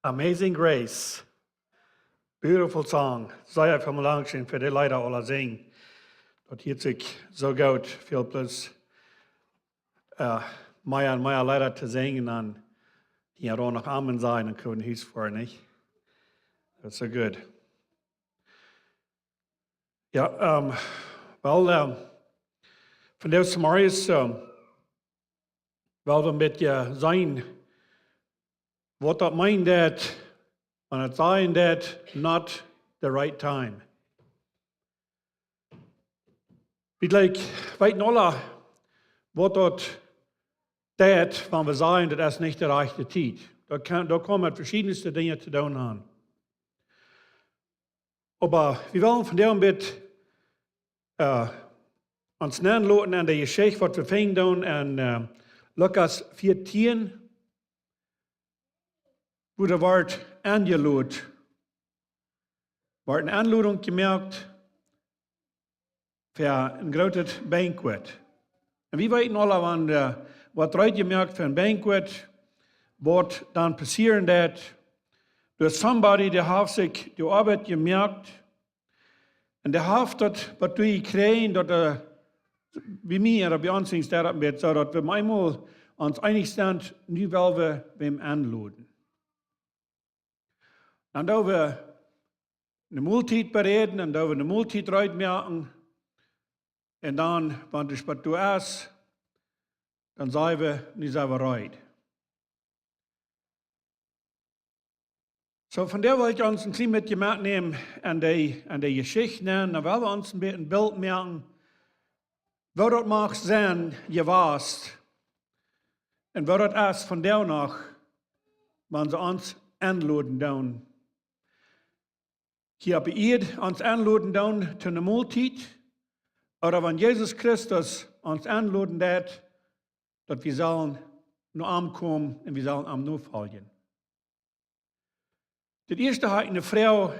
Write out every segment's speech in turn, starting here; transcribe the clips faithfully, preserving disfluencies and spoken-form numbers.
Amazing Grace. Beautiful song. Sea väl Dankscheen fa de Leeda aula sinjen. Daut hieet sikj soo goot, väl plus, äh, mea un mea Leeda to sinjen, dan hia uk noch Amen sajen un kjennen hia foaren, nich? That's so good. Jo, ähm, well, ähm, vondoag zemorjes, ähm, well wie een bät seenen, waut daut meent daut, wan et sajcht daut, not the right time. Wie jlikj weeten aula, waut daut deit, wan wie sajen, daut es nich de rajchte Tiet. Daut kaun, daut kaun met veschiedne Dinja to doonen haben. Oba wie wellen vondoag een bät, äh, ons nenloten aun de Jeschicht, waut wie finjen doonen en, äh, Lukas vieetieen, wua doa woat enjelot, woat eene Enlodunk jemoakt fa een grootet Banquet. Un wie weeten aula, wan, äh, woat reed jemoakt fa een Banquet, waut dan passieren deit, doa somebody, dee haft sikj de Oabeit jemoakt, un dee haft daut waut doa jekjräajen, daut, äh, bie mie, ooda bie ons es daut een bät soo, daut wie mau eemol ons eenich sent, nu well wie wäm enloden. Dan doo wie eene Moltiet bereeden, dan doo wie eene Moltiet reed moaken. Un dan, wan de Spott doa es, dan saj wie, nu sent wie reed. Soo, vondoag well ekj ons een kjlien bät metnämen aun de, aun de Jeschicht, dan well wie ons een bät een Bilt moaken, woo daut mach sennen jewast. Un woo daut es vondoag noch, wan see ons enloden doonen. Hia opp de Ieed ons enloden doonen to eene Moltiet, ooda wan Jesus Christus ons enloden deit, daut wie sellen no am komen un wie sellen am nofoljen. Daut ieeschte hab ekj eene Froag,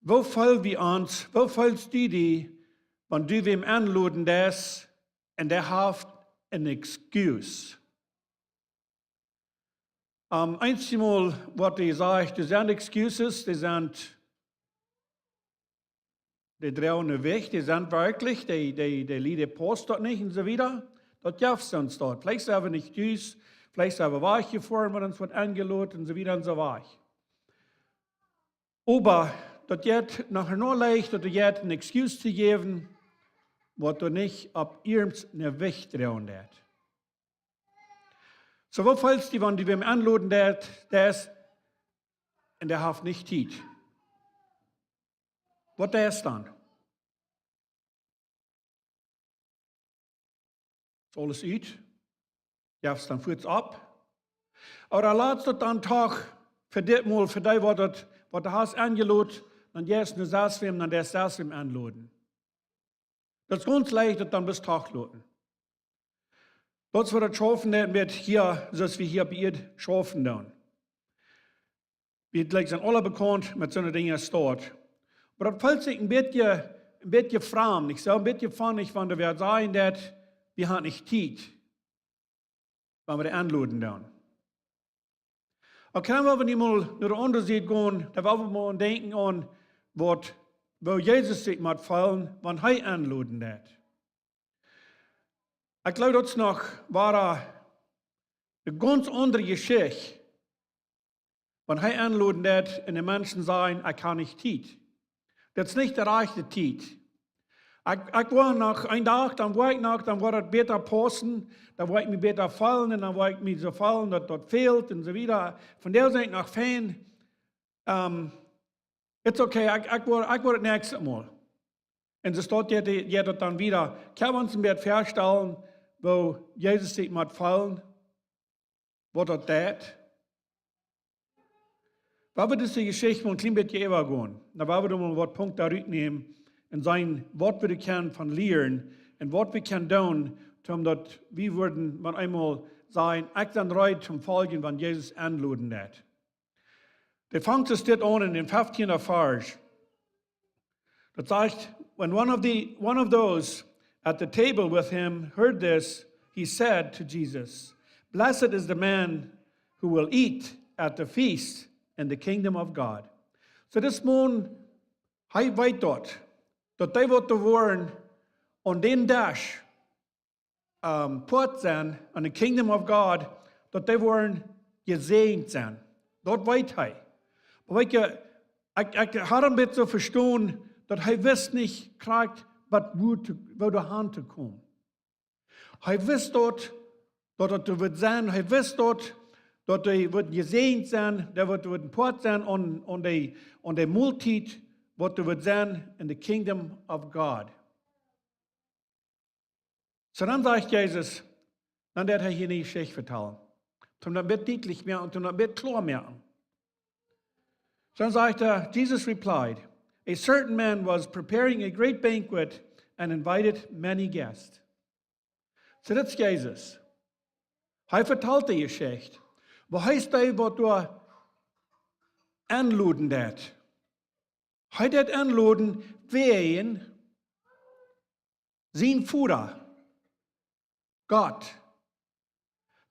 woo feel wie ons, woo feelst du die, wan du wäm enloden deist un dee haft eene Excuse? Ähm, eensjemol woat jesajcht, doa sent Excuses, dee sent, dee droagen nich wajch, dee sent werkjlich, dee, dee, dee Lied, dee paust daut nich un soo wieda. Daut jeft soont daut. Veleicht sent wie nich tus, veleicht sent wie wajchjefoaren, wan ons woat enjeloden un soo wieda un soo wieda. Oba daut jeit noch nich leicht, daut jeit eene Excuse to jäwen, waut doa nich opp irjent eene Wajch droagen deit. Soo, woo feelst du, wan du wäm enloden deist, deist un dee haft nich Tiet? Waut deist dan? Es aules ut? Jefst dan fuaz opp? Ooda latst daut dan doch fa dit Mol, fa dee, waut daut, waut du hast enjeloden, dan jeist no sest wäm, dan deist sest wäm enloden. Daut es gaunz leicht, daut dan bloos toloten. Daut es waut daut schaufen deit met hia, soo aus wie hia bie Ieed schaufen doonen. Wie jlikj sent aula bekaunt met soone Dinja aus daut. Oba daut feelt sikj een bät, een bät framd, nich soo? Een bät von nich, wan wie sajen daut, wie haben nich Tiet, wan wie enloden doonen. Okay, wan wie nu mol no de aundre Sied gonen, dan well wie mol denkjen aun waut, woo Jesus sikj mott feelen, wan hee enloden deit. Ekj jleew, daut es noch wada eene gaunz aundre Jeschicht, wan hee enloden deit un de Menschen sajen, ekj hab nich Tiet. Daut es nich de rajchte Tiet. Ekj, ekj woa noch een Dach, dan woa ekj noch, dan woat daut bäta paussen, dan woa ekj mie bäta feelen un dan woa ekj mie soo feelen, daut daut fält un soo wieda. Vondoag sie ekj noch fein. Ähm, it's okay, ekj, ekj woa, ekj woa daut näakjste Mol. Un soo steit hee, hee daut dan wieda. Kjenn wie ons een bät väastalen, woo Jesus sikj mott feelen, waut daut deit? Wan wie dise Jeschicht mol een kjlien bät äwagonen, dan woa wie doa mol waut Punkten rutnämen un seenen, waut wie doa kjennen von lieren un waut wie kjennen doonen, om daut wie wudden mau eemol sajen, ekj sie reed toom foljen, wan Jesus enloden deit. Dee fangt soo dit aun en dän feftienden Varsch. Daut sajcht, when one of the, one of those at the table with him heard this, he said to Jesus, "Blessed is the man who will eat at the feast in the kingdom of God. So this Maun, hee weet daut, daut dee waut doa woaren aun dän Desch, ähm, Poat sennen aun the kingdom of God, daut dee woaren jesäajent sennen. Daut weet hee. Oba weet jie, ekj, ekj haud am bät soo vestonen, daut hee wist nich krakjt waut, woo to, woo doa han to komen. Hee wist daut, daut daut doa wudd sennen. Hee wist daut, daut hee wudd jesäajent sennen, dee wudd, wudd een Poat sennen aun, aun de, aun de Moltiet, waut doa wudd sennen in the kingdom of God. So dan sajcht Jesus, dan deit hee hia eene Jeschicht vetalen. Toom daut een bät dietlich moaken, toom daut een bät kloa moaken. So dan sajcht hee, Jesus replied, "A certain man was preparing a great banquet and invited many guests." So, daut es Jesus. Hee vetalt de Jeschicht. Oba hee es dee waut doa enloden deit. Hee deit enloden wäajen sien Voda, Gott.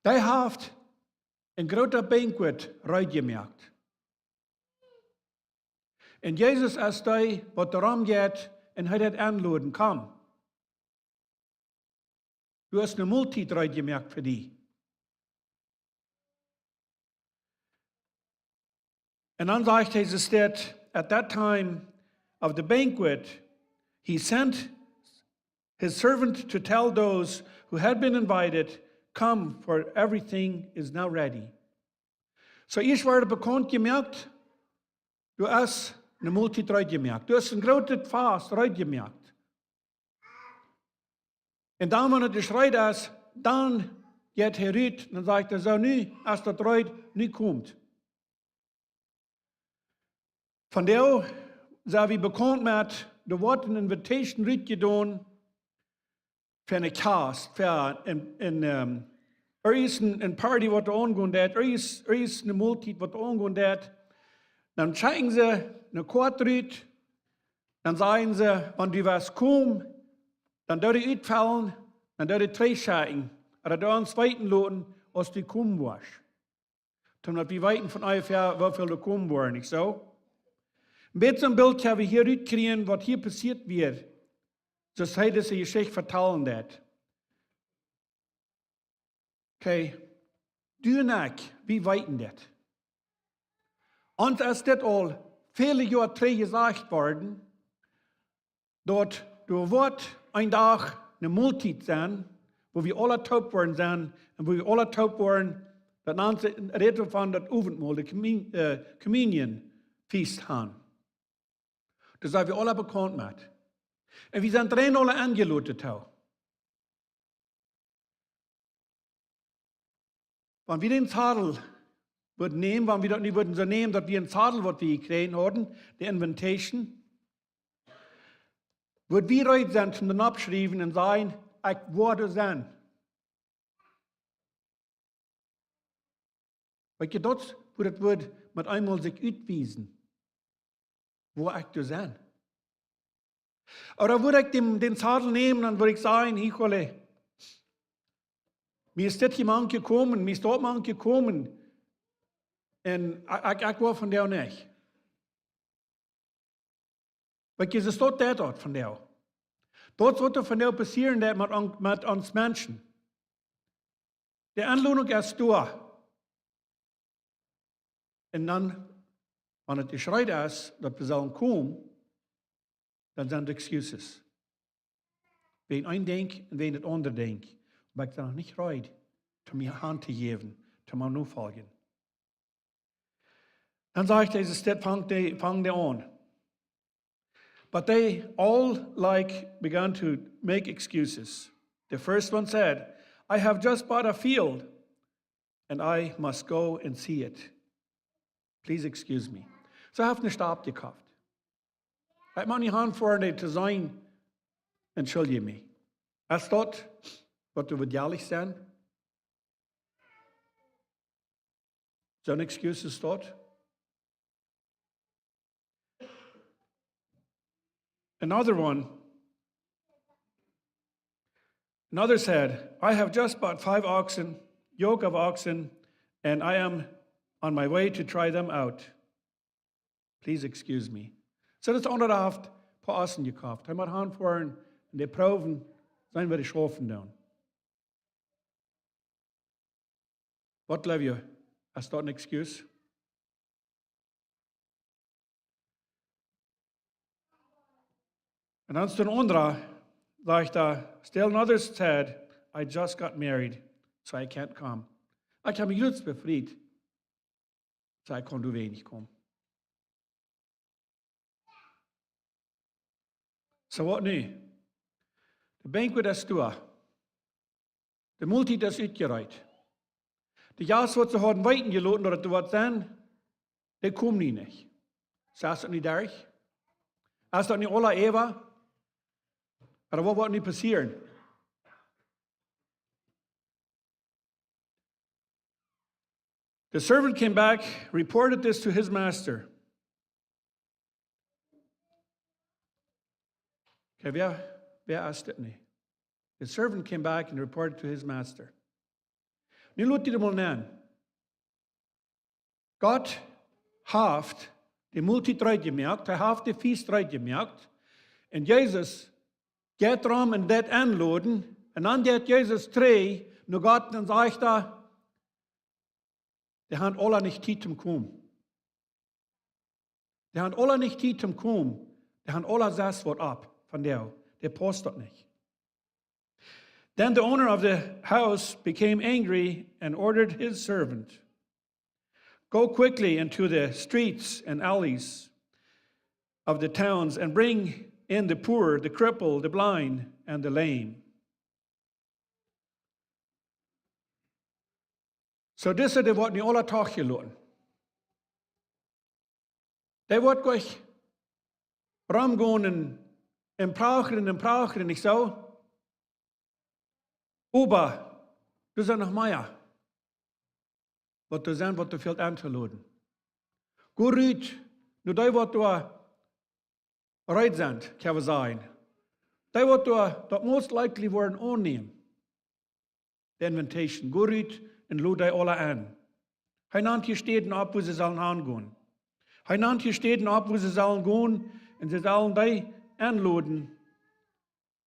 Dee haft een grootet Banquet reed jemoakt. Un Jesus es dee waut doa rom jeit un hee deit enloden: "Komm. Du hast eene Moltiet reed jemoakt fa die." Un dan sajcht hee, es daut, "At that time of the banquet, he sent his servant to tell those who had been invited, 'Come, for everything is now ready.'" So, ieescht woat bekaunt jemoakt, du hast eene Moltiet reed jemoakt. Du hast een grootet Fast reed jemoakt. Un dan, wan et reed es, dan jeit hee rut, dan sajcht hee: "So, nu es daut reed, nu komt." Vondoag sent wie bekaunt met, doa woat eene invitation rutjedonen fa een Kjast, fa een, een, ähm, irjent een, een Party waut doa aungonen deit, irjent, irjent eene Moltiet waut doa aungonen deit. Dan schekjen see eene Koat rut, dan sajen see: "Wan du woascht komen, dan doo die utfellen, dan doo die trigj schekjen, ooda doo ons weeten loten aus du komen woascht." Toom daut wie weeten von onjefäa woo väl doa komen woaren, nich soo? Een bät een Bilt kjenn wie hia rutkjrieen waut hia passieet wia, soo aus hee dise Jeschicht vetalen deit. Okay, du un ekj, wie weeten dit. Ons es dit aul väle Joa trigj jesajcht worden, daut doa woat een Dach eene Moltiet sennen, wua wie aula toop woaren sennen un wua wie aula toop woaren, daut nant see, rät von daut Owentmol, de Commun-, äh, Communion Feast han. Doa sent wie aula bekaunt met. Un wie sent rein aula enjeloden too. Wan wie dän Zadel wudden nämen, wan wie daut nu wudden soo nämen, daut wie een Zadel waut wie jekjräajen hauden, de invitation, wudd wie reed sennen toom daut oppschriewen un sajen: "Ekj woa doa sennen." Weet jie, daut woat, daut woat met eemol sikj utwiesen, woo ekj doa sie. Ooda wudd ekj dän, dän Zadel nämen, dan wudd ekj sajen: "Hee, Kollege, mie es dit hia mank jekomen, mie es daut mank jekomen. Un ekj, ekj, ekj woa vondoag nich." Weet jie, soo es daut, daut doa vondoag. Daut es waut doa vondoag passieren deit met on-, met ons Menschen. De Enlodunk es doa. Un dan, wan et jeschräd es, daut wie sellen komen, dan sent excuses. Wäajen een Dinkj un wäajen daut aundre Dinkj. Oba ekj sie noch nich reed, toom mie Haunt to jäwen, toom mie nofoljen. Dan sajcht hee, es dit, fangt hee, fangt hee aun. But they all, like, began to make excuses. The first one said, "I have just bought a field and I must go and see it. Please excuse me." So, hee haft eene Staut jekoft. Hee mott nich aunfangen to sajen: "Entschuldige mich." Es daut waut du wudst ehrlich sennen? Soon excuse es daut? Another one, another said, "I have just bought five oxen, yoke of oxen, and I am on my way to try them out." Please excuse me. So, daut aundre haft een poa Ossen jekoft. Hee mott hanfoaren un dee proowen, seenen woo dee schaufen doonen. Waut jleew jie? Es daut een excuse? Un dan es doa een aundra, sajcht hee: "Still another said, 'I just got married, so I can't come.'" Ekj hab mie jrods befriet, soo ekj kaun doawäajen nich komen. So, waut nu? De banquet es doa. De Moltiet es utjereet. De Jast, waut see hauden weeten jeloten daut et doa waut sent, dee komen nu nich. So, es daut nu derch? Es daut nu aula äwa? Ooda waut woat nu passieren? The servant came back, reported this to his master. Okay, wäa, wäa es dit nu? The servant came back and reported to his master. Nu lot dit mol aun. Gott haft de Moltiet reed jemoakt, hee haft de Feest reed jemoakt. Un Jesus jeit rom un deit enloden. Un dan jeit Jesus trigj no Gott un sajcht hee: "Dee haben aula nich Tiet toom komen. Dee haben aula nich Tiet toom komen. Dee haben aula selfst waut opp von doa. Dee pausst daut nich." Then the owner of the house became angry and ordered his servant, "Go quickly into the streets and alleys of the towns and bring in the poor, the crippled, the blind, and the lame." So, dise, dee woat nu aula trigj jeloten. Dee woat nich romgonen un, un prachren un prachren, nich soo? Oba doa sent noch mea, waut doa sent, waut doa fält enloden. Go rut no dee, waut doa reed sent, kjenn wie sajen. Dee, waut doa, daut most likely woaren aunnämen de invitation. Go rut un lod dee aula en. Hee nant hia Städen opp, wua see sellen hangonen. Hee nant hia Städen opp, wua see sellen gonen, un see sellen dee enloden,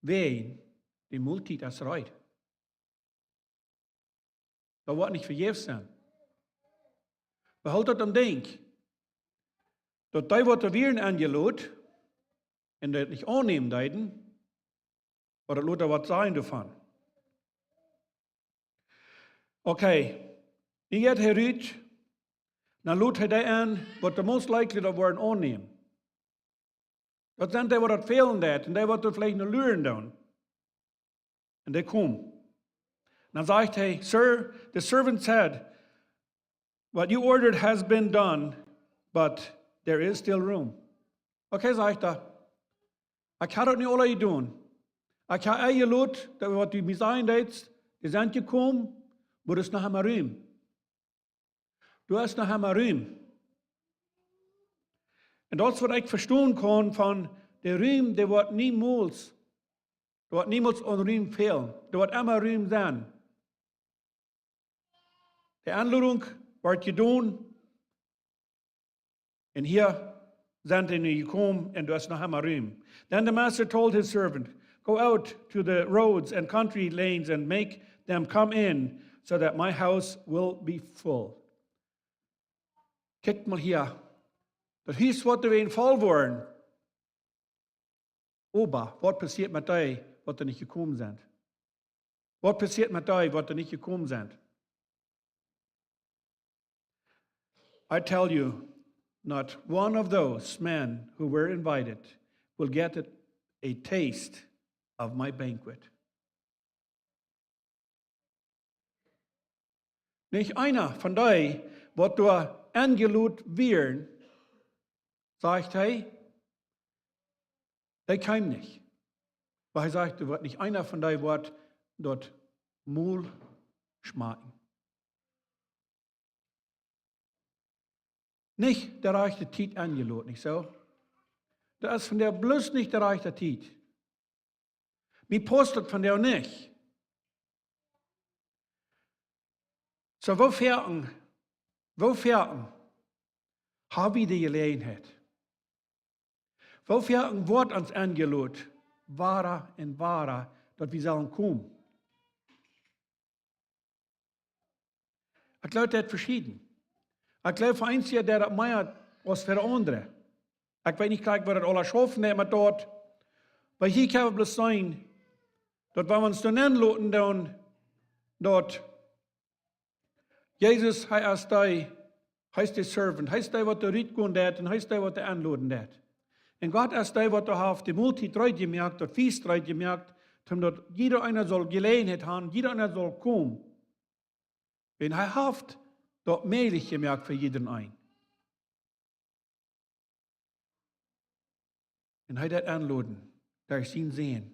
wiels de Moltiet es reed. Daut woat nich vejäfs sennen. Behoolt daut em Denkj, daut dee, waut doa wieren enjelot un daut nich aunnämen deeden, ooda lot hee waut sajen doavon. Okay, nu jeit hee rut, dan lot hee dee en, waut doa most likely daut woaren aunnämen. Daut sent dee, waut daut fälen deit, un dee, waut doa veleicht no luren doonen. Un dee komen. Dan sajcht hee: "Sir, the servant said, 'What you ordered has been done, but there is still room.'" Okay, sajcht hee, ekj hab daut nu aula jedonen. Ekj hab enjelot, daut waut du mie sajen deetst, dee sent jekomen, oba doa es noch emma Rum. Doa es noch emma Rum. Un daut es, waut ekj vestonen kaun von de Rum, dee woat niemols, dee woat niemols aun Rum fälen. Doa woat emma Rum sennen. De Enlodunk woat jedonen. Un hia sent dee nu jekomen un doa es noch emma Rum. Then the master told his servant, "Go out to the roads and country lanes and make them come in, so that my house will be full." Kjikj mol hia. Daut Hus woat doawäajen voll woaren. Oba waut passieet met dee, waut doa nich jekomen sent? Waut passieet met dee, waut doa nich jekomen sent? I tell you, not one of those men who were invited will get a, a taste of my banquet. Nich eena von dee, waut doa enjelot wieren, sajcht hee, dee kjeem nich. Oba hee sajcht, doa woat nich eena von dee woat daut Mol schmakjen. Nich de rajchte Tiet enjelot, nich soo? Daut es von dee bloos nich de rajchte Tiet. Mie pausst daut von dee nich. Soo, woo foaken, woo foaken hab wie de Jeläajenheit, Woo foaken woat ons enjelot, wada un wada, daut wie sellen komen? Ekj jleew, daut es veschieden. Ekj jleew, fa eenje es daut mea aus fa aundre. Ekj weet nich krakjt, woo daut aula schaufen deit, oba daut, oba hia kjenn wie bloos seenen, daut wan wie ons doa nenloten, dan daut Jesus, hee es dee, hee es de servant, hee es dee, waut doa rutgonen deit, un hee es dee, waut doa enloden deit. Un Gott es dee, waut doa haft de Moltiet reed jemoakt, daut Feest reed jemoakt, om daut jieda eena saul Jeläajenheit haben, jieda eena saul komen. Un hee haft daut mäajlich jemoakt fa jieda eenen. Un hee deit enloden derch sienen Sän.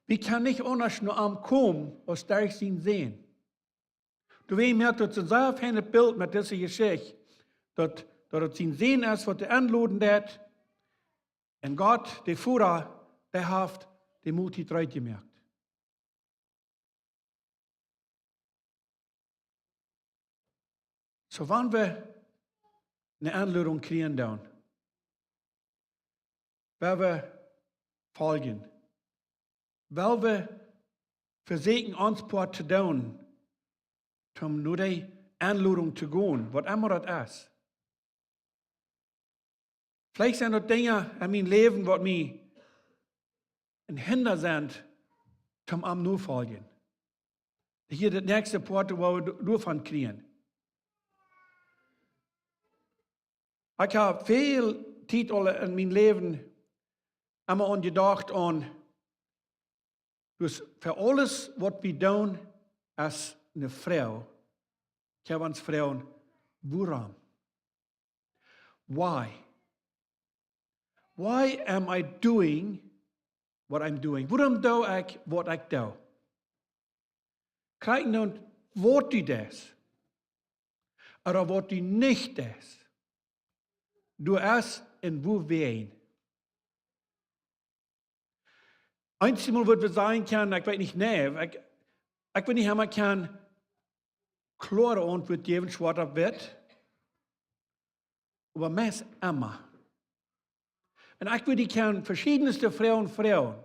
Wie kjennen nich aundasch no am komen aus derch sienen Sän. Doawäajen moakt daut een sea fienet Bilt met dise Jeschicht, daut, daut et sien Sän es, waut doa enloden deit, un Gott, de Voda, dee haft de Moltiet reed jemoakt. Soo, wan wie eene Enlodunk kjrieen, dan woa wie foljen. Woa wie vesieekjen, ons Poat to doonen, om no dee Enlodunk to gonen, waut emma daut es. Veleicht sent doa Dinja en mien Läwen, waut mie een Hinda sent, om am notofoljen. Hia daut näakjste Poat, waut wie doavon kjrieen. Ekj hab väl Tiet aul en mien Läwen emma aun jedocht aun, daut fa aules, waut wie doonen, es eene Froag. Ekj hab ons Froagen, wuarom? Why? Why am I doing what I'm doing? Wuarom doo ekj, waut ekj doo? Krakjt nu, waut du deist, ooda waut du nich deist, du es un wuarom. Eenjemol woat wie sajen kjennen, ekj weet nich, nä, ekj, ekj weet nich, emma kjennen kloare Auntwuat jäwen, schwoat opp witt, oba meist emma. Un ekj wudd die kjennen veschiedenste Froagen froagen.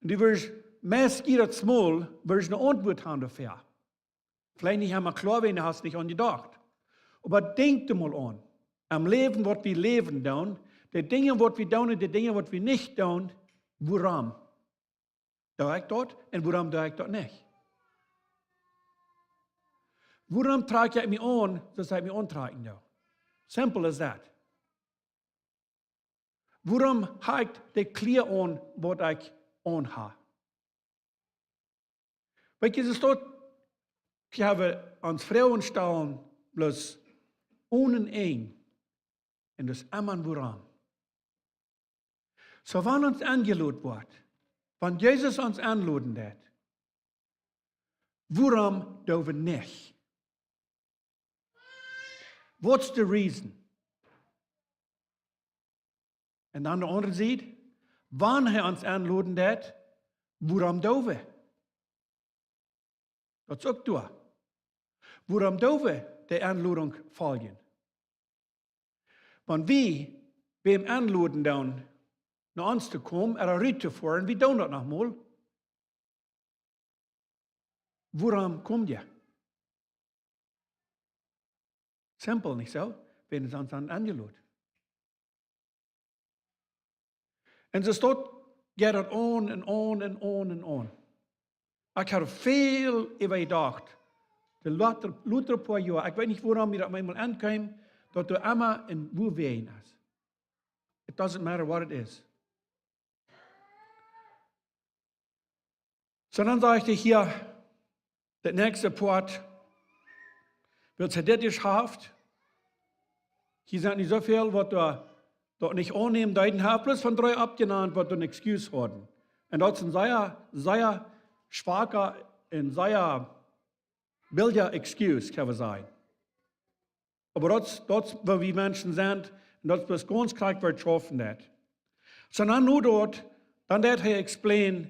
Un du wurscht meist jiedet Mol wurscht eene Auntwuat haben doafäa. Veleicht nich emma kloa, wan du hast nich aun jedocht. Oba denkj doa mol aun. Em Läwen, waut wie läwen doonen, de Dinja, waut wie doonen, de Dinja, waut wie nich doonen, wuarom doo ekj daut un wuarom doo ekj daut nich? Wuarom trakj ekj mie aun, soo aus ekj mie auntrakjen doo? Simple as that. Wuarom hab ekj de Kjleeda aun, waut ekj aun hab? Weet jie, daut es daut, ekj hab ons Froagen stalen, bloos onen Enj. Un daut es emma een wuarom. Soo, wan ons enjelot woat, wan Jesus ons enloden deit, wuarom doo wie nich? What's the reason? Un dan de aundre Sied, wan hee ons enloden deit, wuarom doo wie? Daut es uk doa. Wuarom doo wie de Enlodunk foljen? Wan wie wäm enloden doonen, no ons to komen, ooda rut to foaren, wie doonen daut noch mol. Wuarom kom jie? Simpel, nich soo? Wan hee ons haft enjelot. Un soo steit daut, jeit daut aun un aun un aun un aun. Ekj hab väl äwa jedocht. De lota-, lota poa Joa. Ekj weet nich, wuarom mie daut eemol aunkjeem, daut doa emma een wuarom es. It doesn't matter what it is. Soo dan sajcht hee hia, daut näakjste Poat, wiels hee dit jeschaft, hia sent nich soo väl, waut doa, daut nich aunnämen deeden, hee haft bloos von dree oppjenant, waut een excuse hauden. Un daut es een sea, sea schwaka un sea billja excuse, kjenn wie sajen. Oba daut, daut es woo wie Menschen sent, un daut es bloos gaunz krakjt, woo et schaufen deit. Soo dan nu doa, dan deit hee explain,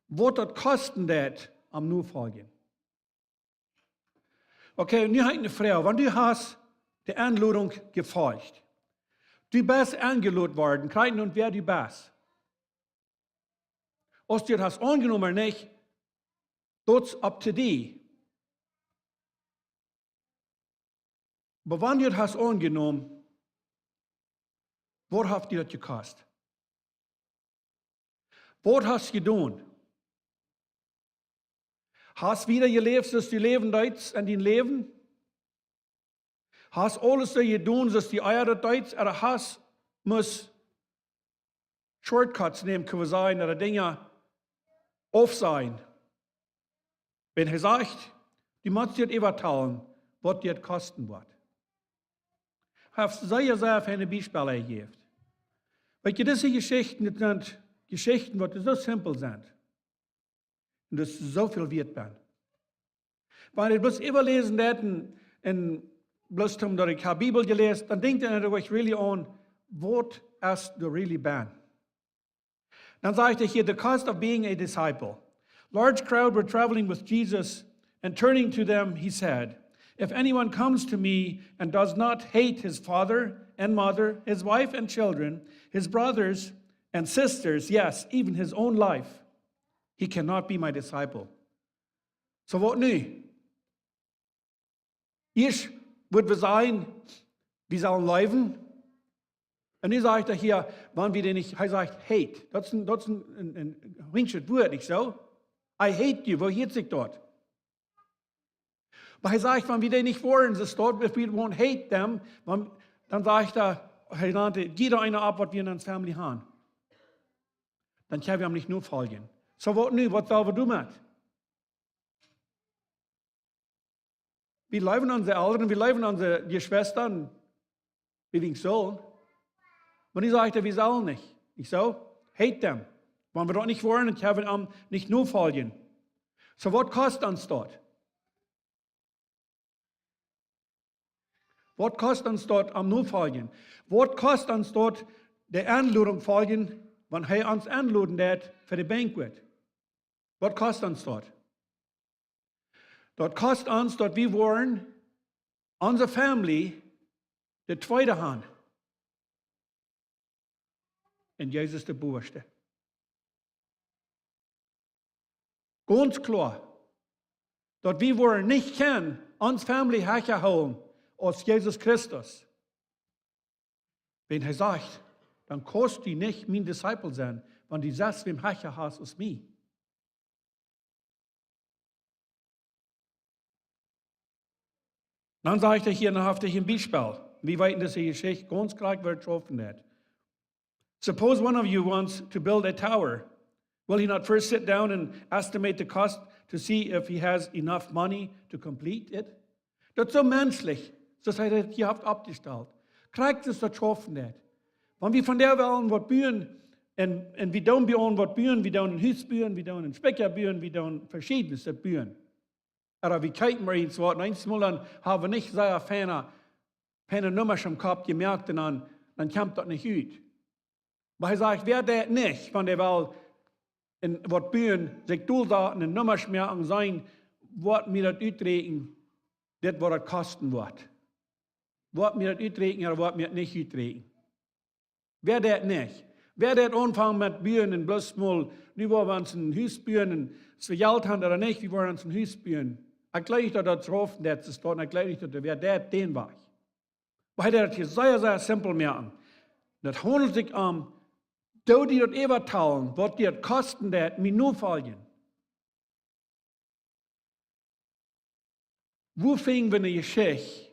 waut daut kosten deit, am notofoljen. Okay, nu hab ekj eene Froag. Wan du hast de Enlodunk jefolcht, Du best enjelot worden, krakjt endoont wäa du best. Aus du daut hast aunjenomen ooda nich, daut es up to die. Oba wan du daut hast aunjenomen, waut haft die daut jekost? Waut hast du jedonen? Hast du wada jeläft, soo aus du läwen deetst en dien Läwen? Hast du aules soo jedonen, soo aus du ea daut deetst, ooda hast du must shortcuts nämen, kjenn wie sajen, ooda Dinja aufsajen? Wan hee sajcht, du motst die daut äwatalen, waut die daut kosten woat. Hee haft sea, sea feine Biespels jejäft. Weetst du, dise Jeschichten, daut sent Jeschichten, waut soo simpel sent. Un daut soo väl wieet sent. Wan du bloos äwaläsen deist un, un bloos toom daut ekj hab Bibel jeläst, dan denkjst du doa really aun, waut es doa really bie? Dan sajcht hee hia, the cost of being a disciple. Large crowd were traveling with Jesus, and turning to them, he said, "If anyone comes to me and does not hate his father and mother, his wife and children, his brothers and sisters, yes, even his own life, he cannot be my disciple." Soo waut nu? Ieescht wudd wie sajen, wie sellen leewen. Un nu sajcht hee hia, wan wie dee nich, hee sajcht hate. Daut es een, daut es een, een, een himmlischt Wuat, nich soo? "I hate you", woo hieet sikj daut? Oba hee sajcht, wan wie dee nich woaren, soo steit, "If we won't hate them", wan, dan sajcht hee, hee nant jieda eena opp, waut wie en onse Famielje haben. Dan kjenn wie am nich nofoljen. Soo waut nu, waut sell wie doonen met? Wie leewen onse Elren, wie leewen onse Jeschwista, wie wie sellen. Oba nu sajcht hee, wie sellen nich. Nich soo? Hate them. Wan wie daut nich woaren, dan kjenn wie am nich nofoljen. Soo waut kost ons daut? Waut kost ons daut am nofoljen? Waut kost ons daut de Enlodunk foljen, wan hee ons enloden deed fa de banquet? Waut kost ons daut? Daut kost ons, daut wie woaren onse Famielje de tweede haben. Un Jesus de booaschte. Gaunz kloa, daut wie woaren nich kjennen onse Famielje hecha hoolen aus Jesus Christus. Wan hee sajcht, dan kaust du nich mien Disciple sennen, wan du sest wäm hecha hast aus mie. Dan sajcht hee hia noch een Biespel. Wie weeten, daut dise Jeschicht gaunz krakjt wort jeschräwen. Suppose one of you wants to build a tower. Will he not first sit down and estimate the cost to see if he has enough money to complete it? Daut es soo menschlich, soo aus hee daut hia haft oppjestalt. Krakjt soo aus daut jeschräwen es. Wan wie vondoag wellen waut buen, un, un wie doonen bie ons waut buen, wie doonen een Hus buen, wie doonen een Spikja buen, wie doonen veschiednet buen. Ooda wie kjikjen mau eent waut, un eemol dan hab wie nich sea feine, feine Nummasch em Kopp jemoakt un dan, dan kjemt daut nich ut. Oba hee sajcht, wäa daut nich, wan dee well en waut buen, sikj dol doa en Nummasch moaken, seenen, woat mie daut uträakjnen, dit waut daut kosten woat. Woat mie daut uträakjnen, ooda woat mie daut nich uträakjnen. Wäa daut nich? Wäa daut aunfangt met buen un bloos mol, nu woa wie ons een Hus buen, un aus wie Jelt haben ooda nich, wie woaren ons een Hus buen. Ekj jleew nich daut daut jeschräwen es, daut es doa, un ekj jleew nich daut wäa daut dän Wajch. Oba hee deed daut hia sea, sea simpel moaken. Daut haundelt sikj om, doo die daut äwatalen, waut die daut kosten deed, mie nofoljen. Wua finj wie eene Jeschicht,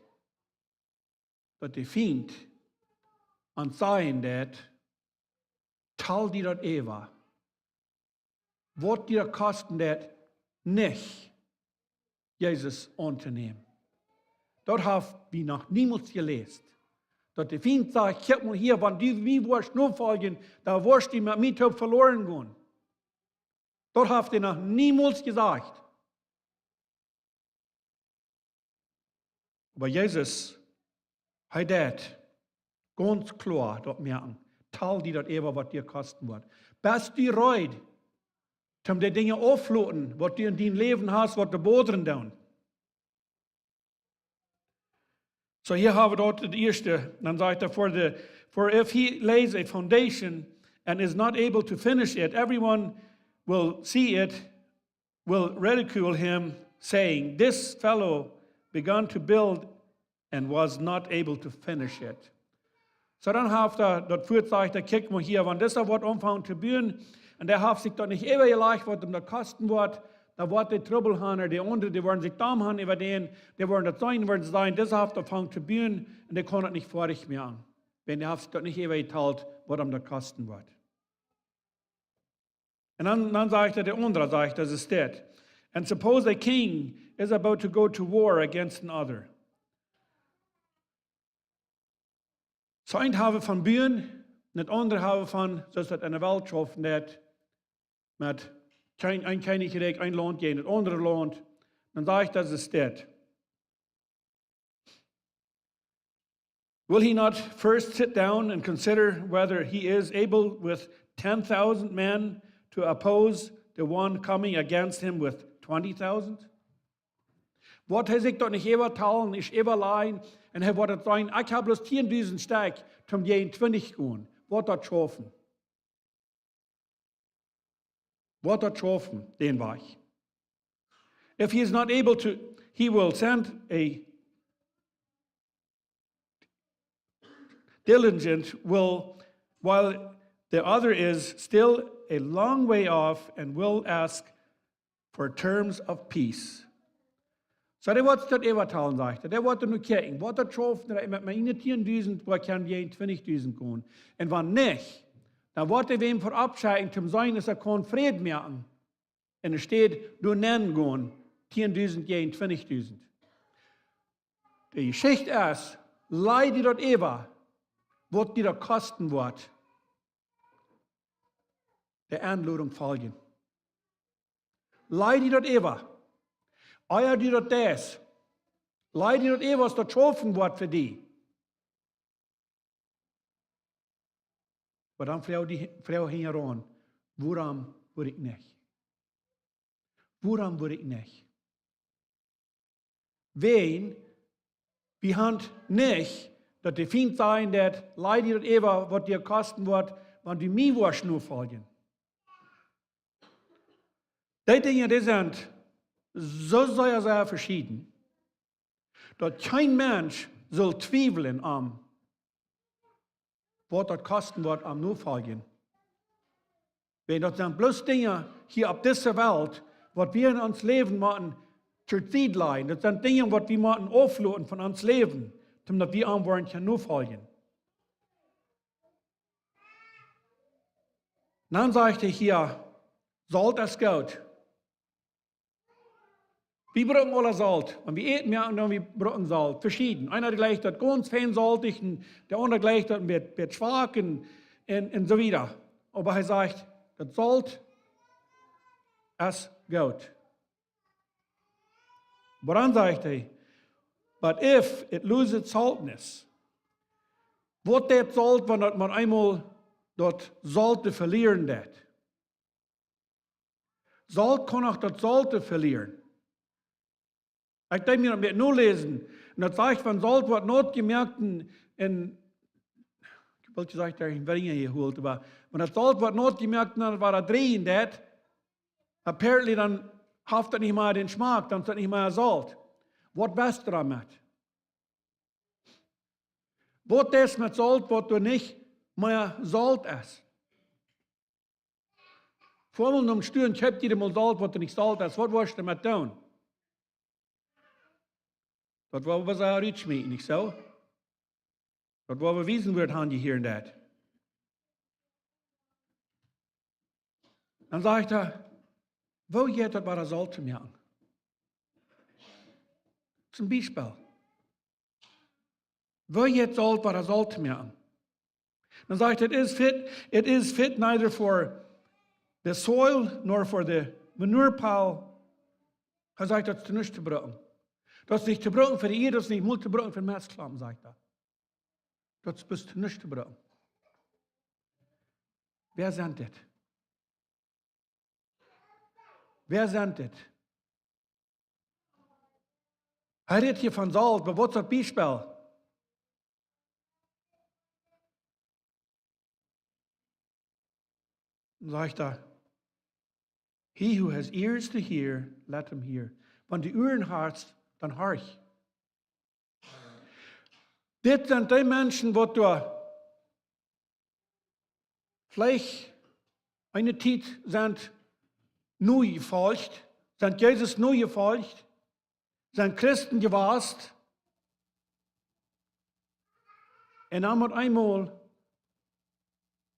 daut de Fient ons sajen deed, tal die daut äwa, waut die daut kosten deed, nich Jesus auntonämen? Daut hab wie noch niemols jeläst. Daut de Fient sajcht, kjikj mol hia, wan du mie woascht nofoljen, dan woascht du met mie toop veloren gonen. Daut haft hee noch niemols jesajcht. Oba Jesus, hee deed gaunz kloa daut moaken, tal die daut äwa, waut die daut kosten woat. Best du reed, om de Dinja aufloten, waut du en dien Läwen hast, waut die bodren doonen? So hia hab wie daut, daut ieeschte, dan sajcht hee, for the, for if he lays a foundation and is not able to finish it, everyone will see it, will ridicule him, saying, "This fellow began to build and was not able to finish it." So dan haft hee daut Wuat, sajcht hee, kjikj mol hia, wan disa woat aunfangen to buen, un dee haft sikj daut nich äwajelacht, waut am daut kosten woat, dan woat dee Trubbel han, un dee aundre, dee woaren sikj domm han äwa dän, dee woaren daut seenen, woaren see sajen, disa haft aunfangen to buen, un dee kaun daut nich foadich moaken. Wan dee haft sikj daut nich äwajetalt, waut am daut kosten woat. Un dan, dan sajcht hee, de aundra sajcht, daut es dit. And suppose a king is about to go to war against another. So eent hab wie von buen, un daut aundre hab wie von, soo aus daut enne Welt schaufen deit, met kjeen, een Kjennichrikj, een Launt jäajen daut aundre Launt. Dan sajcht hee, daut es dit. Will he not first sit down and consider whether he is able with ten thousand men to oppose the one coming against him with twenty thousand? Woat hee sikj daut nich äwatalen, nich äwalajen, un hee woat daut sajen, ekj hab bloos tieendusent Stekj, toom jäajen twintich gonen. Woat daut schaufen? Woat daut schaufen, dän Wajch? If he is not able to, he will send a diligent will, while the other is still a long way off, and will ask for terms of peace. So, dee woat daut äwatalen, sajcht hee. Dee woat nu kjikjen, woat daut schaufen, daut ekj met miene tieendusent, woo ekj kaun jäajen twintich dusent gonen. Un wan nich, dan woat hee wäm veropschekjen, toom seenen, aus hee kaun Fräd moaken. Un enne Städ doa nenn gonen, tieendusent jäajen twintich dusent. De Jeschicht es, laj die daut äwa, waut die daut kosten woat, de Enlodunk foljen. Laj die daut äwa. Ea du daut deist, laj die daut äwa, aus daut schaufen woat fa die. Oba dan froag die, froag hinjaraun, wuarom wudd ekj nich? Wuarom wudd ekj nich? Wan, wie haben nich, daut de Fient sajen deit, laj die daut äwa, waut die kosten woat, wan du mie woascht nofoljen. Dee Dinja, dee sent soo sea, sea veschieden, daut kjeen Mensch saul twiewlen aun, waut daut kosten woat, am nofoljen. Wan daut sent bloos Dinja hia opp dise Welt, waut wie en ons Läwen motten to Sied lajen. Daut sent Dinja, waut wie motten aufloten von ons Läwen, daut wie am woaren kjennen nofoljen. Dan sajcht hee hia, Solt es goot. Wie brucken aule Solt. Wan wie Äten moaken, dan wie brucken Solt. Veschieden. Eena jleicht daut gaunz fein soltich, un de aundra jleicht daut een bät, bät schwak un, un, un soo wieda. Oba hee sajcht, daut Solt es goot. Oba dan sajcht hee, but if it lose its saltness, waut deit Solt, wan daut mau eemol daut Solt velieren deit? Solt kaun uk daut Solt velieren. Ekj deed mie daut met noläsen. Un daut sajcht, wan Solt woat naut jemoakt un, un, ekj well nich sajen, daut es een Weinje hia holt, oba wan daut Solt woat naut jemoakt un dan woat daut dreien, daut, apparently dan haft daut nich mea dän Schmack, dan es daut nich mea Solt. Waut west du doamet? Waut es met Solt, waut doa nich mea Solt es? Foa mol nom Stua un kjeep die mol Solt, waut doa nich Solt es. Waut woascht du doamet doonen? Daut woa wie sea rutschmieten, nich soo? Daut woa wie wiesen, woo daut han jehieet hia un daut. Dan sajcht hee, woo jeit daut, wada Solt to moaken? Toom Biespel. Woo jeit Solt, wada Solt to moaken? Dan sajcht hee, it is fit, it is fit neither for the soil nor for the manure pile. Hee sajcht, daut es to nuscht to brucken. Daut es nich to brucken fa de Ieed, daut es nich mol to brucken fa Mestklompen, sajcht hee. Daut es bloos to nuscht to brucken. Wäa sent dit? Wäa sent dit? Hee rät hia von Solt, oba waut es daut Biespel? Dan sajcht hee: "He who has ears to hear, let him hear." Wan du Uaren hast, dan horch. Dit sent dee Menschen, waut doa veleicht eene Tiet sent nojefolcht, sent Jesus nojefolcht, sent Christen jewast, un dan met eemol,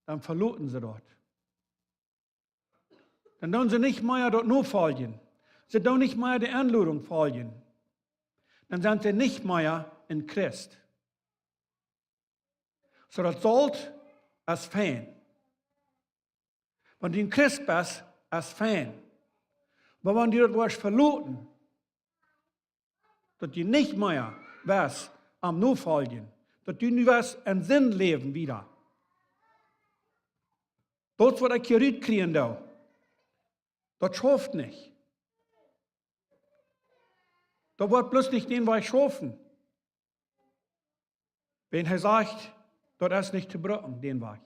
dan veloten see daut. Dan doonen see nich mea daut nofoljen. See doonen nich mea de Enlodunk foljen. Dan sent see nich mea een Christ. Soo, daut Solt es fein. Wan du een Christ best, es fein. Oba wan du daut woascht veloten, daut du nich mea woascht am nofoljen, daut du nu woascht en Sind läwen wada. Daut, waut ekj hia rutkjrieen doo, daut schauft nich. Daut woat bloos nich dän Wajch schaufen. Wan hee sajcht, daut es nich to brucken, dän Wajch.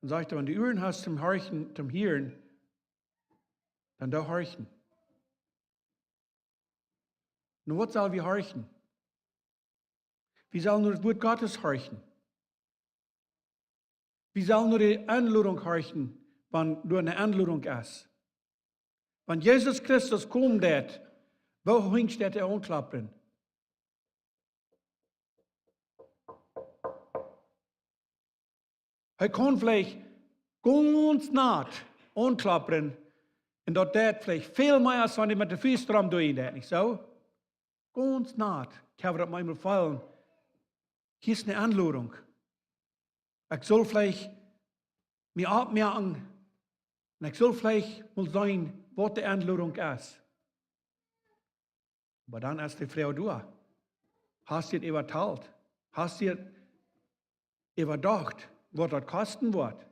Dan sajcht hee: "Wan du Uaren hast toom horchen, toom hieren, dan doo horchen." Nu, waut sell wie horchen? Wie sellen no daut Wuat Gottes horchen. Wie sellen no de Enlodunk horchen, wan doa eene Enlodunk es. Wan Jesus Christus komen deit, woo hinjt daut de Aunkloppen? Hee kaun veleicht gaunz naht aunkloppen, un daut deit veleicht väl mea aus wan hee met de Fust rom deit, nich soo? Gaunz naht. Ekj hab daut mau emol jefeelt. Hia es eene Enlodunk. Ekj saul veleicht mie oppmoaken un ekj saul veleicht mol seenen, waut de Enlodunk es. Oba dan es de Froag doa: Hast du daut äwahaupt? Hast du daut äwadocht, waut daut kosten woat?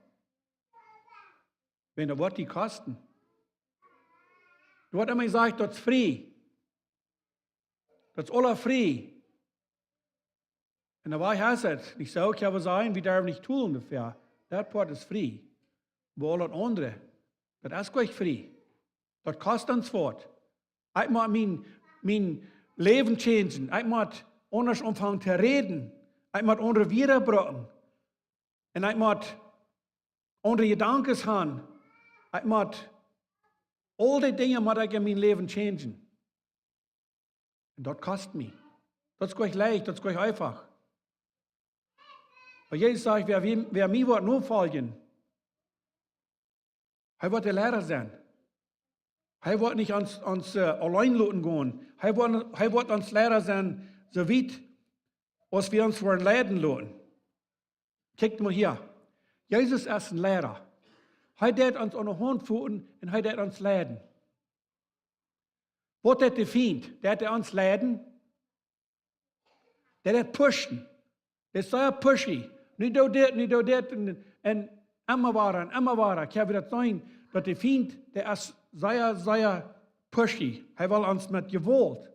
Wan daut woat die kosten. Doa woat emma jesajcht, daut es frie. Daut es aula frie. Un daut es et. Nich soo, ekj hab jesajcht, wie derwen nich tolen doafäa. Daut Poat es frie. Oba aul daut aundre, daut es goanich frie. Daut kost ons waut. Ekj mott mien, mien Läwen changen. Ekj mott aundasch aunfangen to räden. Ekj mott aundre Wieed brucken. Un ekj mott aundre Jedanken haben. Ekj mott aul dee Dinja mott ekj en mien Läwen changen. Un daut kost mie. Daut es goanich leicht, daut es goanich eefach. Oba Jesus sajcht: "Wäa, wäa, wäa mie woat nofoljen, hee woat de Liera sennen." Hee woat nich ons, ons, äh, auleen loten gonen. Hee woat, hee woat ons Liera sennen, soo wiet aus wie ons woaren leiden loten. Kjikj mol hia. Jesus es een Liera. Hee deit ons aun de Haunt foten un hee deit ons leiden. Waut deit de Fient? Deit hee ons leiden? Dee deit pushen. Dee es sea pushy. Nu doo dit, nu doo dit. Un, un emma wada, un emma wada. Ekj hab daut jeseenen, daut de Fient, dee es sea, sea pushy. Hee well ons met Jewault.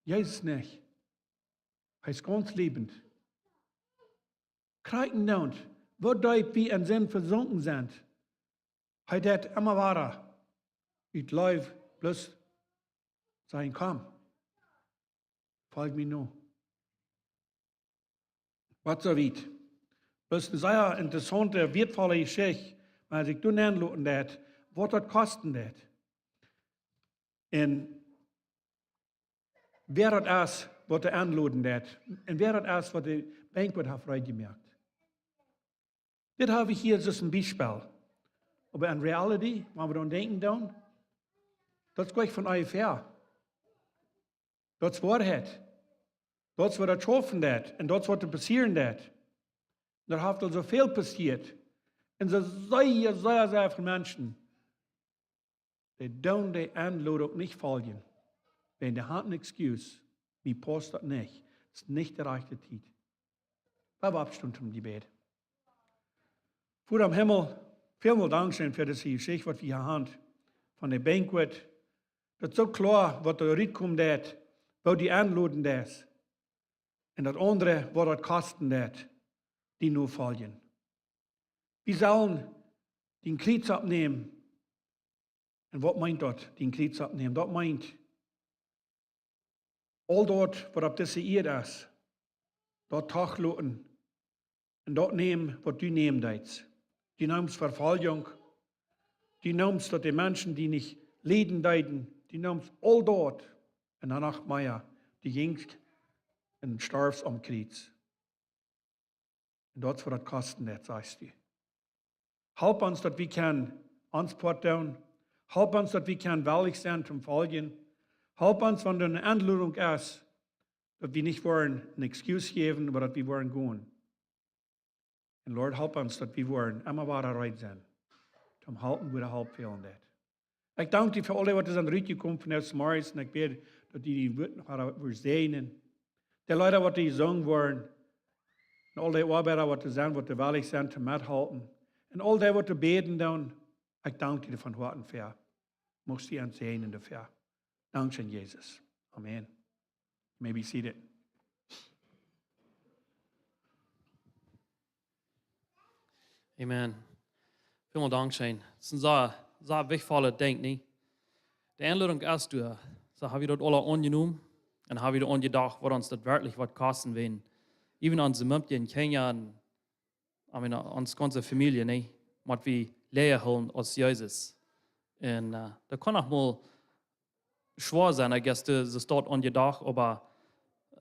Jesus nich. Hee es gaunz leewent. Krakjt endoont, woo deep wie en Sind vesunken sent, hee deit emma wada ut Leew bloos sajen: "Komm, folj mie no." Waut soo wiet. Daut es eene sea interessaunte, wieetvolle Jeschicht, wan eena sikj doa nenloten deit, waut daut kosten deit. Un wäa daut es, waut doa enloden deit, un wäa daut es, waut de Banquet haft reed jemoakt. Dit hab ekj hia aus een Biespel. Oba en reality, wan wie dan denkjen dan, daut es goanich von onjefäa. Daut es Woarheit. Daut es waut daut schaufen deit. Un daut es waut doa passieren deit. Doa haft aul soo väl passieet. Un soo sea, sea, sea väl Menschen, dee doonen de Enlodunk nich foljen. Wan dee haben een excuse. Mie paust daut nich. Daut es nich de rajchte Tiet. Lot ons oppstonen toom Jebäd. Voda em Himmel, välmol dankscheen fa dise Jeschicht, waut wie hia haben. Von de Banquet. Daut es soo kloa, waut doa rutkomen deit, woo du enloden deist. Un daut aundre, waut daut kosten deit. die nofoljen. Wie sellen dien Kjriez oppnämen. Un waut meent daut, dien Kjriez oppnämen? Daut meent, aul daut waut opp dise Ieed es, daut toch loten un daut nämen waut du nämen deist. Du neemst Verfoljunk, du neemst daut de Menschen die nich lieden deeden, du neemst aul daut un dan noch mea, du jingst un storfst aum Kjriez. Un daut es waut daut kosten deed, sajchst du. Halp ons daut wie kjennen ons Poat doonen. Halp ons daut wie kjennen wellich sennen toom foljen. Halp ons wan doa eene Enlodunk es, daut wie nich woaren eene Excuse jäwen, oba daut wie woaren gonen. Un Lord, halp ons daut wie woaren emma wada reed sennen toom halpen wua de Help fälen deit. Ekj dank die fa aul dee waut sent rutjekomen vondoag zemorjes un ekj bäd daut du dien Wuat noch wada wurscht säajnen. De Leeda waut jesunjen woaren un aul dee Oabeida waut sent, waut wellich sent toom methalpen, un aul dee waut bäden doonen, ekj dank die von Hoaten fa. Muchst du an säajnen doafäa. Dankscheen, Jesus. Amen. You may be seated. Amen. Välmol dankscheen. Daut es een sea, sea wichtvolle Dinkj, nich? De Enlodunk es doa. Soo, hab wie daut aula aunjenomen un hab wie doaraun jedocht, waut ons daut werkjlich woat kosten, wan even onse Mumkje un Kjinja un, I mean, onse gaunze Famielje, nich, mott wie leeja hoolen aus Jesus. Un, äh, daut kaun noch mol schwoa sennen, I guess, de, de Staut aun jedocht, oba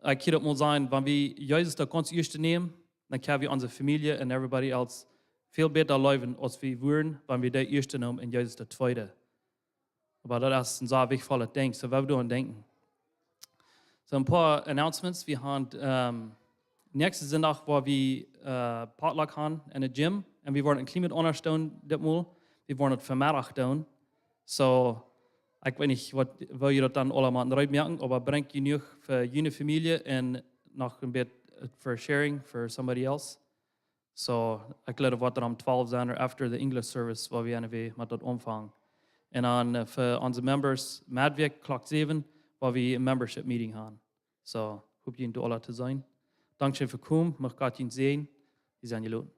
ekj hia daut mol sajen, wan wie Jesus daut gaunz ieeschte nämen, dan kjenn wie onse Famielje un everybody else väl bäta leewen aus wie wudden, wan wie dee ieeschte nämen un Jesus daut tweede. Oba daut es een sea wichtvollet Dinkj, soo wie doaraun denkjen. Soo, een poa Announcements. Wie haben, ähm, näakjsten Sindach woa wie, äh, Potluck haben enne Gym. Un wie woaren een kjlien bät aundasch doonen ditmol. Wie woaren daut Vemeddach doonen. Soo, ekj weet nich waut, woo jie daut dan aula motten reed moaken, oba brinjt jenuach fa june Famielje un noch een bät, äh, fa sharing for somebody else. Soo, ekj jleew daut woat dan om twalf sennen or after the English service, wua wie anyway met daut aunfangen. Un dan, äh, fa onse members, Moawen, Klock säwen, wua wie een membership meeting haben. Soo, hop junt aula to seenen. Dankscheen fa komen, mucht Gott junt säajnen. Wie sent jeloten.